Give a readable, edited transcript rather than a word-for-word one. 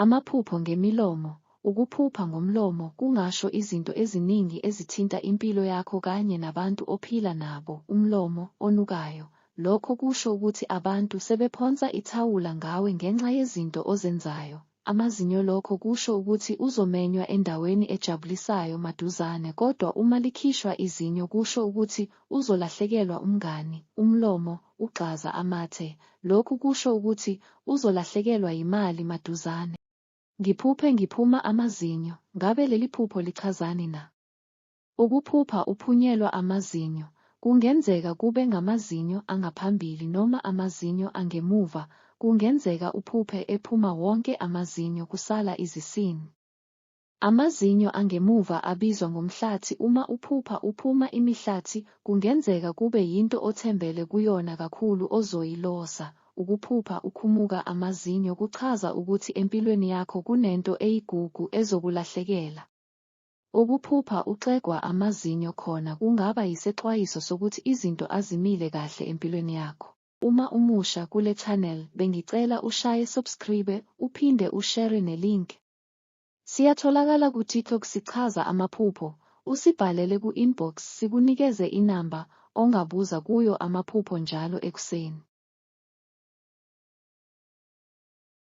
Amaphupho ngemilomo, Ukuphupha ngomlomo kungasho izinto eziningi ezithinta impilo yakho kanye nabantu ophila nabo, umlomo onukayo, lokho kusho ukuthi abantu sebephonsa ithawula ngawe ngenxa yezinto ozenzayo, amazinyo lokho kusho ukuthi uzomenywa endaweni ejabulisayo maduzane kodwa uma likhishwa izinyo kusho ukuthi uzolahlekelwa umngani, umlomo ugxaza amathe, lokhu kusho ukuthi uzolahlekelwa yimali maduzane. Ngiphuphe ngiphuma amazinyo, ngabe leliphupho lichazani na? Ukuphupha uphunyelwa amazinyo, kungenzeka kube ngamazinyo angaphambili noma amazinyo angemuva, kungenzeka uphuphe ephuma wonke amazinyo kusala izisini. Amazinyo angemuva abizwa ngomhlathi uma uphupha uphuma imihlathi kungenzeka kube yinto othembele kuyona kakhulu ozoyilosa, ukuphupha ukhumuka amazinyo kuchaza ukuthi empilweni yakho kunento eyigugu ezokulahlekela. Ukuphupha uxegwa amazinyo khona kungaba yisexwayiso sokuthi izinto azimile kahle empilweni yakho. Uma umusha kule channel bengicela ushaye subscribe uphinde ushare ne-link. Siyatholakala ku-TikTok sichaza amaphupho, usibhalele ku-inbox sikunikeze inamba ongabuza kuyo amaphupho njalo ekuseni.